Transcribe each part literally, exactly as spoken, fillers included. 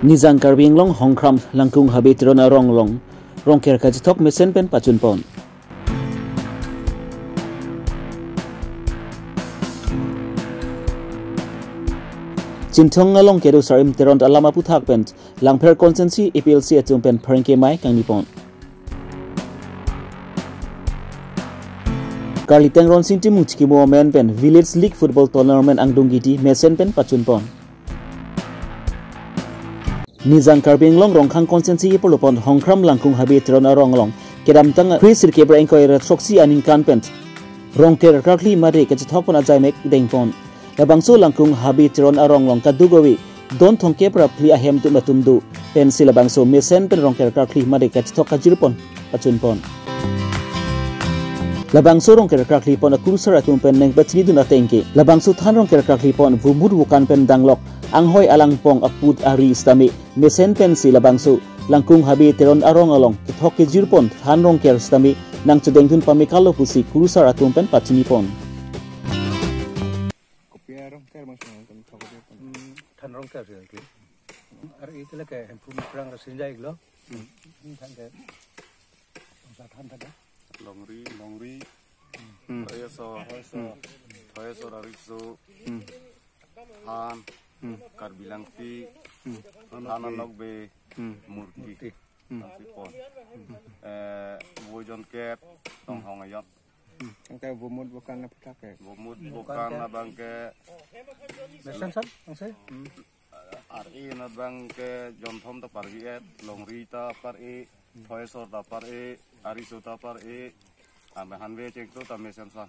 Nijang Karbi Anglong Hongkram Langkung Habe Teron arong along Rongker kachethok mesen pen pachunpon. Chinthong along kedo Sarim Teron alam aphuthak pen Langpher constituency A P L C atum pen pherangke amei kangnipon. Karlitang Ronsing Timung chikimo amen pen Village League Football Tournament angdung kiti mesen pen pachunpon. Nijang Karbi Anglong Rongkhang constituency ipolopon Hongkram Langkung Habe Teron arong along kedamtang Kre sirkep ra ingkoi ra throksi aningkan pen Rongker karkli mate kachethokpon ajaimek dengpon. Labangso Langkung Habe Teron arong along kaduk ave don thomkep ra phli ahem atum atum do pensi labangso mesen pen Rongker karkli mate kachethok kajirpon pachunpon. Labangso Rongker karklipon akurusar atum pen nangpachinidun ateng ke labangso than Rongker karklipon vomut vokan pen danglok anghoi alangpong aput ari sitame mesen pensi labangso Langkung Habe Teron arong along kethok kejirpon than Rongker sitame nangchedengdun pame kalo pusi kurusar atum pen pachinipon. Kopi arong ker mas nang kan thok aja kan. Hmm, than Rongker sih lagi. Hari itu lagi handphone perang ra sinjai lo. Hmm, than ke. Sa than than ya. Longri, longri. Hmm. Thoyosor, thoyosor, hmm, thoyosor ariso. Hmm. Than, hmm, Karbi Langpi, hmm, than anokbe, hmm, murti. Murti. Hmm. Than sipon. Eh, vojon kep, tonghong ayon. Hmm. Tangte vomut vokan aphuthak ke. Vomut vokan abang ke. Mesen san, angse? Hmm. Ar-e anat abang ke jonthom ta par-e et, longri ta par-e, thoyosor ta par-e, ariso ta par-e, ame hanve chengto ta mesen san.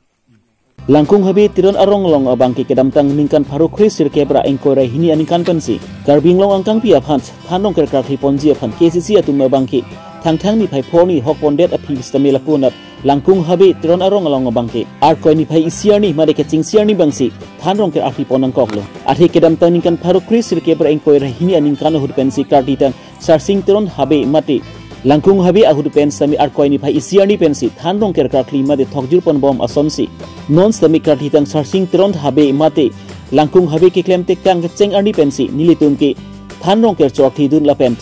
Langkung Habe Teron arong along abang ke kedamtang ningkan pharo kre sirkep ra ingkoi ra hini aningkan pensi Karbi Anglong angkangpi aphan than Rongker karkliponji aphan K C C atum abang ke Thangthang niphai pho arni hokpondet aphi sitame lapu anat Langkung Habe Teron arong along abang ke Arkoi niphai isi arni mate kechengsi arni abangsi than Rongker arklipon nangkoklo. Athe kedamtang ningkan pharo kre sirkep ra ingkoi ra hini aningkan ahut pensi kartitang Sarsing Teron Habe mate Langkung Habe ahut pen sitame Arkoi niphai isi arni pensi than Rongker karkli mate thokjirponbom asonsi non sitame kartitang Sarsing Teron Habe mate Langkung Habe keklemtekang kecheng arni pensi nelitum ke than Rongker chorthidun lapen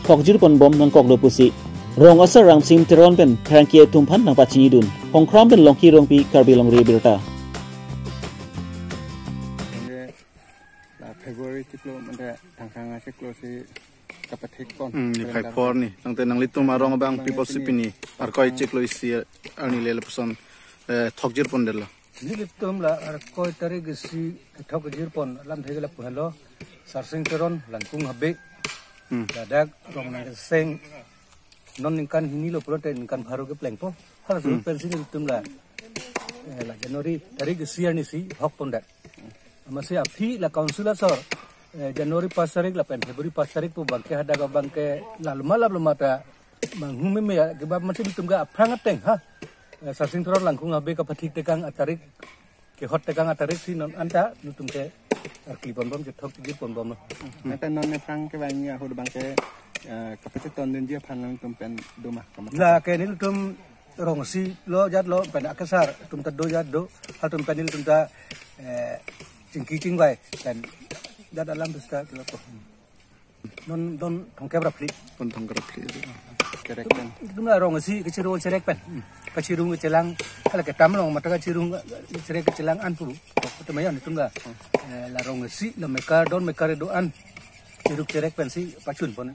thokjirponbom nangkoklo pusi rong asar Ramsing Teron pen pherangke atum aphan nangpachinidun. Hongkram pen Longki Rongpi, Karbi Longri Abirta. Ene la February chiklo mate Thangthang achiklo si kapathikpon. Hmm, niphai pho arni. Tangte nanglitum arong abang pi apotsi pini Arkoi chiklo isi arni le lapuson, eh, thokjirpondetlo. Nelitum la Arkoi tarik isi kethokjirpon alamthe ke lapu henlo. Sarsing Teron Langkung Habe. Hmm. Ladak rong nangkeseng non ningkan hini lo pulote ningkan pharo keplengpo. Halaso, hmm, pensi nelitum la, eh, la January tarik isi arni si hokpondet. Amatsi aphi la council asor, eh, January pas tarik lapen February pas tarik pu abang ke hadak abang ke lalma lalma ta manghumeme ya, kebab amatsi nelitum ke aphrang ateng ha. Eh, Sarsing Teron Langkung Habe kapathiktekang atarik, kehottekang atarik si non anta nelitum ke arkliponbom, chethokjirponbomlo. Anta non nephrang ke bang ya ahut abang ke, eh, kapachetondunji aphan nangtum pen doma kama. La ke nelitum rong isi lo jatlo pen akesar atum ta do jat do, halatum pen nelitum ta, eh, chingki chingvai pen jat alam bista kelo ko. Non don thomkep ra phli. Don thomkep ra phli. Kerek pen. Nelitum la rong isi kachirung cherek pen. Kachirung kachelang, hala ketam along mate kachirung cherek kachelang an pu. Kotemayon nelitum la, eh, la rong isi la mekar don mekar do-an. Chirung cherek pensi pachunponlo.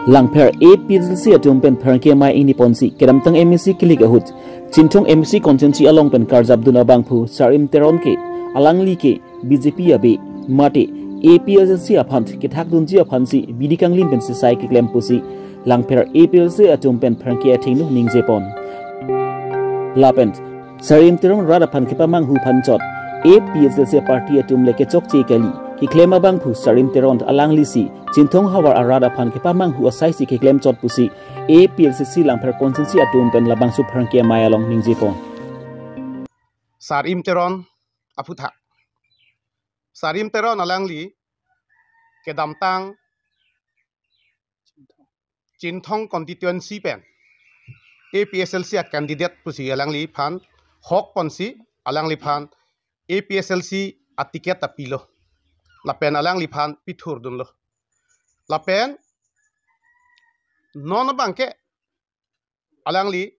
Langpher A P H L C atum pen pherangke amei ingniponsi kedamtang M A C kilik ahut Chinthong M A C constituency along pen karjapdun abangphu Sarim Teron ke alangli ke B J P abe mate A P H L C aphan kethakdunji aphansi bidi kanglim pen sesai keklem pusi Langpher A P H L C atum pen pherangke athengno ningjepon. Lapen Sarim Teron rat aphan kepamanghu aphan chot A P H L C party atum le kechokche kali, keklem abangphu Sarim Teron alanglisi Chinthong havar arat aphan kepamanghu asaisi keklem chot pusi A P H L C Langpher constituency atum pen labangso pherangke amei along ningjepon. Sarim Teron aphuthak. Sarim Teron alangli kedamtang Chinthong constituency pen A P H L C a candidate pusi alangliphan hokponsi alangliphan A P H L C a ticket ta pilo. lapen alangliphan pithurdunlo. Lapen non abangke alangli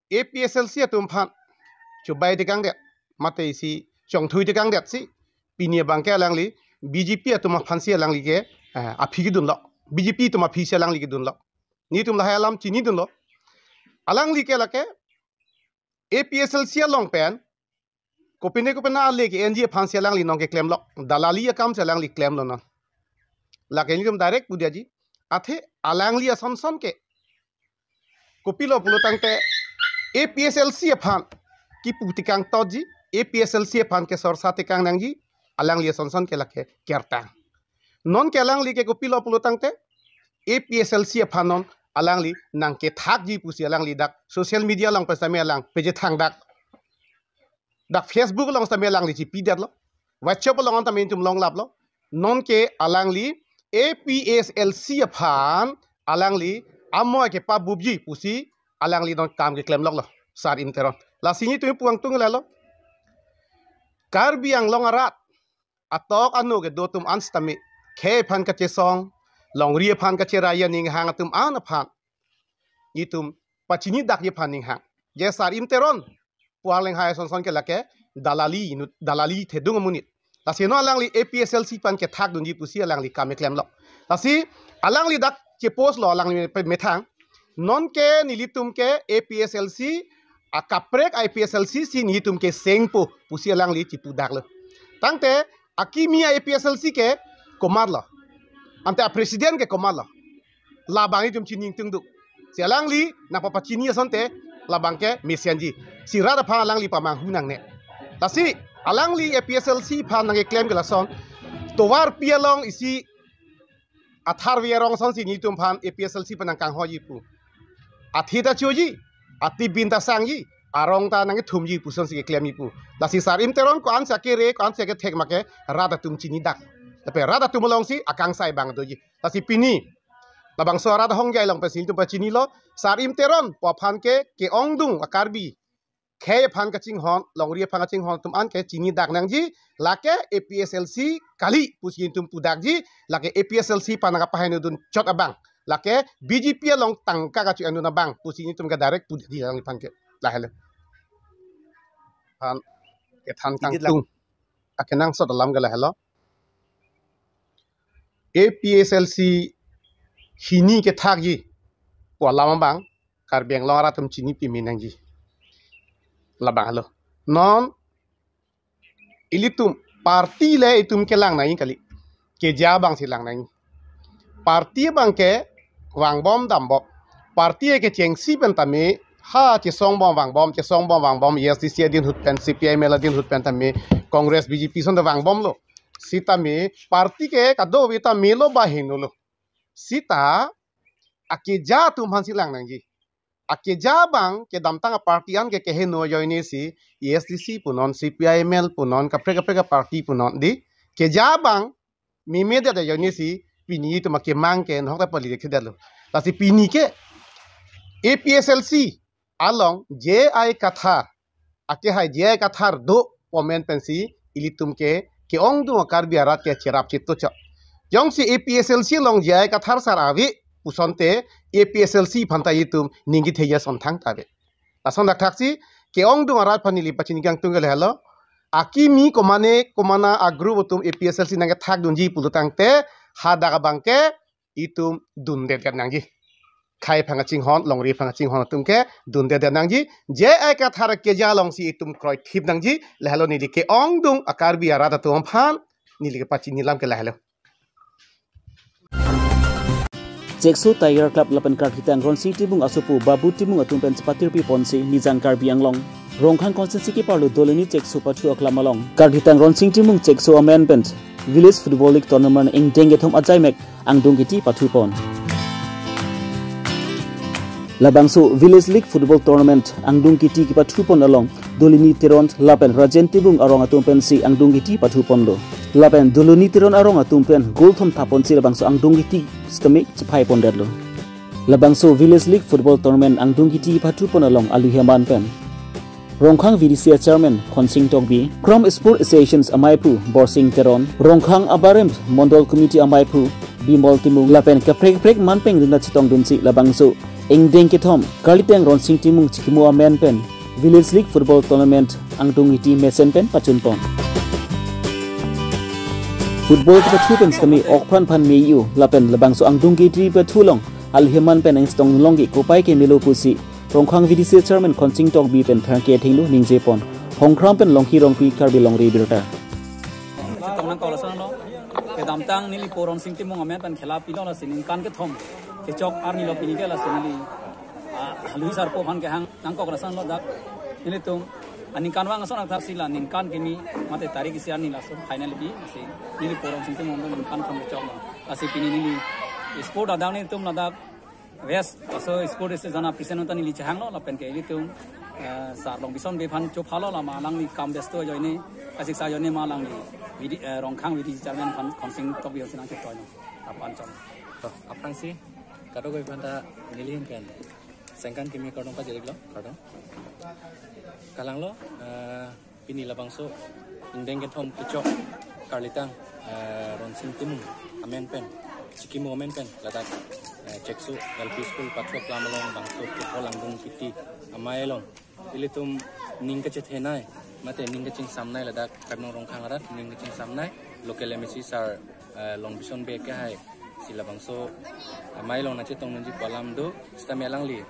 A P H L C atum aphan chubai tekangdet, mate isi chongthui tekangdet si, pini abangke alangli B J P atum aphansi alangli ke, eh, aphi kedunlo. B J P atum aphisi alangli kedunlo. Nelitum lahai alam chinidunlo. Alangli ke lake A P H L C along pen kopine kopine ale ke-enji aphansi alangli nangkeklemlo. Dalali akamsi alangli klemlo non. Lake nelitum direct pu diya ji. Athe alangli asonson ke kopilo pulo tangte A P H L C aphan kipu tekang totji, A P H L C aphan ke sorsa tekang nangji, alangli asonson ke lake kertang. Non ke alangli ke kopilo pulo tangte A P H L C aphan non alangli nangkethakji pusi alangli dak social media along pen sitame alang pejethang dak. Dak Facebook along sitame alangli chipidetlo. WhatsApp along sitame nelitum longlaplo. Non ke alangli A P H L C aphan alangli amoi kepabupji pusi alangli non kam keklemloklo. Sar Imteron. Lasi nelitum puangtung lalo. Karbi Anglong arat atok ano kedo atum an sitame, khei aphan kachesong, longri aphan kacherai aning hang atum an aphan nelitum pachinidak ji aphan ning hang. Je Sar Imteron pu arleng hai asonson ke lake dalali inut, dalali thedung amonit. Lasi non alangli A P H L C aphan kethakdunji pusi alangli kam keklemlo. Lasi alangli dak chepostlo alangli methang. Non ke nelitum ke A P H L C, akaprek A P H L C si nelitum ke sengpo pusi alangli chipudaklo. Tangte akimi A P H L C ke komatlo? Ante a president ke komatlo? Labang itum chiningtungduk. Si alangli nangpapachini asonte labang ke mesenji. Si rat aphan alangli pamanghu nangne. Lasi alangli A P H L C aphan nangkeklem ke lason. Tovarpi along isi Atharve arong asonsi nelitum aphan A P H L C aphan nangkanghoji pu. Athi ta choji, atibin ta sangji, arong ta nangkethumji pu asonsi keklemji pu. Lasi Sar Imteron ko-ansi akere, ko-ansi akethek make rat atum chinidak. Lapen rat atum alongsi akangsai abang doji. Lasi pini labangso arat ahongjai along pensi nelitum pachinilo, Sar Imteron pu aphan ke ke-ongdung a-Karbi, khei aphan kachinghon, longri aphan kachinghon atum an ke chinidak nangji, lake A P H L C kali pusi nelitum pudakji, lake A P H L C aphan nangkapahenodun chot abang, lake B J P along tangka kacho-endun abang pusi nelitum ke direct pudakji alangliphan ke. Lahelo. Aphan kethan Idit lang. Kangtung akenangsot alam ke lahelo. A P H L C hini kethakji pu alam abang Karbi Anglong arat atum chini pimi nangji. Labang helo. Non ilitum party le itum kelang nangji kali. Keja abangsi lang nangji. Party abang ke vangbom dambom. Party kechengsi pen tame ha chesongbom vangbom, chesongbom vangbom, A S D C adin ahut pen, C P I M L adin ahut pen tame, Congress, B J P asonte vangbomlo. Sitame party ke kadokave ta melo ba henolo. Sita akeja atum aphansi lang nangji. Akeja abang kedamtang a-party an ke keheno ajoinesi A S D C punon, C P I M L punon, kaprek kaprek a-party punon di. Keja abang memedet ajoinesi pini itum akemang ke nahok ta pali dekhe detlo. Lasi pini ke A P H L C along J I Kathar, akehai J I Kathar do pu amen pensi ilitum ke ke-ongdung a-Karbi arat ke cherap chito chot. Jongsi A P H L C along J I Kathar sar ave pu asonte A P H L C aphan ta itum ning kethekji asonthang ta ave. Lason dakthaksi ke-ongdung arat aphan neli pachini kangtung ke lahelo. Akimi komane komana a-group atum A P H L C nangkethakdunji pulo tangte hadak abang ke itum dundedet nangji. Khei aphan kachinghon, longri aphan kachinghon atum ke dundedet nangji. J I Kathar keja alongsi itum kroithip nangji. Lahelo neli ke-ongdung a-Karbi arat atum aphan neli kepachini alam ke lahelo. Chekso Tiger Club lapen Karkhitang Ronsing Timung asopo Babu Timung atum pen chepatirpi ponsi Nijang Karbi Anglong Rongkhang constituency keparlo Doloni Chekso pathu aklam along Karkhitang Ronsing Timung Chekso amen pen Village Football League Tournament ingdeng kethom ajaimek angdung kiti pathupon. Labangso Village League Football Tournament angdung kiti kepathupon along Doloni Teron lapen Rajen Timung arong atum pensi angdung kiti pathuponlo. Lapen Doloni Teron arong atum pen goal thom thaponsi labangso angdung kiti sitame chephaipondetlo. Labangso Village League Football Tournament angdung kiti pathupon along aluhi aman pen Rongkhang V D C a chairman Khonsing Tokbi, Krom Sport Associations amaiphu Borsing Teron, Rongkhang Abarim Mondol Committee amaiphu Bimol Timung lapen kaprek kaprek man pen rinat chetongdunsi labangso ingdeng kethom Karlitang Ronsing Timung chikimo amen pen Village League Football Tournament angdung iti mesen pen pachunpon. Football kepathu pen sitame okphan phan me-o lapen labangso angdung ke iti pathu along alhi man pen angchetong longji kopai ke melo pusi Rongkhang V D C chairman Khonsing Tokbi pen pherangke athengno ningjepon. Hongkram pen Longki Rongpi, Karbi Longri Abirta. Chetong nangkok lason lo. Kedamtang neli po Ronsing Timung amen pen khela pilo, lasi ningkan kethom kechok arni lo pini ke, lasi neli, ah, Louis Sarpo aphan kehang nangkok lason lo dak. Nelitum aningkanvang ason athak si la ningkan kimi mate tarik isi arni lason final pi, lasi neli po Ronsing Timung ningkan kethom kechok lo. Lasi pini neli sport adang nelitum ladak West, laso sport isi jana present unta neli chehanglo lapen ke ilitum, eh, Sar Longbison Bey aphan chophalo, lama alangli kam besto ajoine, kasiksa ajoine ma alangli V D, eh, Rongkhang V D C chairman aphan Khonsing Tokbi aphan si nangchetoilo. Aphan chom. To, aphrangsi kadokave aphanta neli ahin pen sengkan kimi kardom pajirlo, kardom. Kalanglo, eh, pini labangso ingdeng kethom kechok Karlitang, eh, Ronsing Timung amen pen, chikimo amen pen ladak, eh, Chekso L P School pathu aklam along bangso football angdung kiti amei along ilitum ning kachethenei mate ning kachingsamnei, ladak Karbi Anglong Rongkhang arat ning kachingsamnei local M A C Sar, eh, Longbison Bey kehai si labangso amei along nangchetongdunji pu alam do, sitame alangli,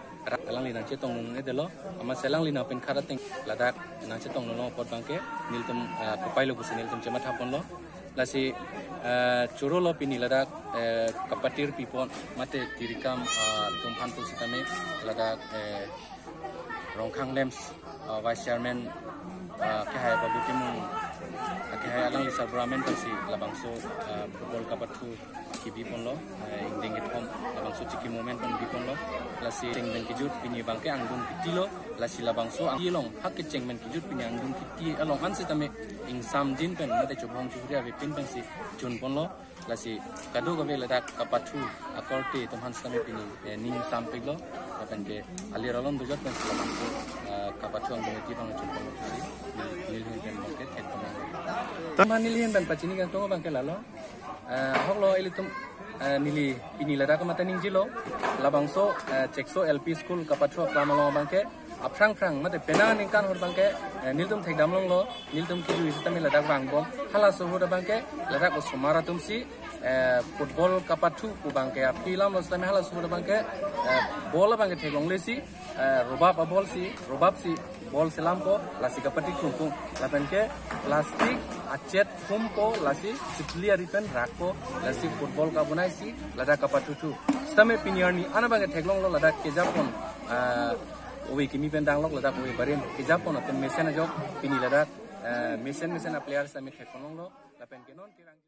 alangli nangchetongdun-edetlo, amatsi alangli nangpinkhat ateng ladak nangchetongdunlo apot abangke nelitum, ah, kopailo pusi nelitum chemathaponlo. Lasi, ah, chorolo pini ladak, eh, kapatir pipon mate tirikam, ah, atum aphan pusitame ladak, eh, Rongkhang LAMPS, uh, Vice Chairman, uh, kehai Babu Timung, uh, kehai alangli sarbura amen pensi labangso, uh, football kapathu kebiponlo, uh, ingdeng kethom labangso chikimo amen pen biponlo. Lasi chengmen kejut pini abangke angdung kitilo, lasi labangso angdung along hak kechengmen kejut pini angdung kiti along ansitame ingsamjin pen mate chobhong chobhuri avepin pensi chunponlo. Lasi kadokave ladak kapathu akorte atum aphan sitame pini, eh, ning sampiklo, lapen ke alir alon dojot pensi labangso, eh, kapathu angdung iti abang chunpon pusi neli ahin pen abangke thekponlo. Atum aphan neli ahin pen pachini kangtung abangke lalo, eh, ahoklo ilitum, eh, neli pini ladak mate ningjelo, labangso, eh, Chekso L P School kapathu aklam along abangke aphrang phrang mate penang aningkan ahut abangke, eh, nelitum thekdamlonglo, nelitum kejui sitame ladak vangbom. Halaso ahut abangke ladak osomar atumsi, eh, football kapathu pu abangke api lamlo sitame halaso ahut abangke, eh, ball abangke theklonglesi, eh, robab aball si, robab si ball selampo, lasi kapati klungkung. Lapen ke plastic achet humpo, lasi sipli ari pen rakpo, lasi football kabonaisi ladak kapathuthu. Sitame pini arni an abangke theklonglo ladak kejapon, ah, ove kimi pen danglok ladak ove barim kejapon atum mesen ajok pini ladak, eh, mesen mesen a-player sitame theklonglo lapen ke non kerang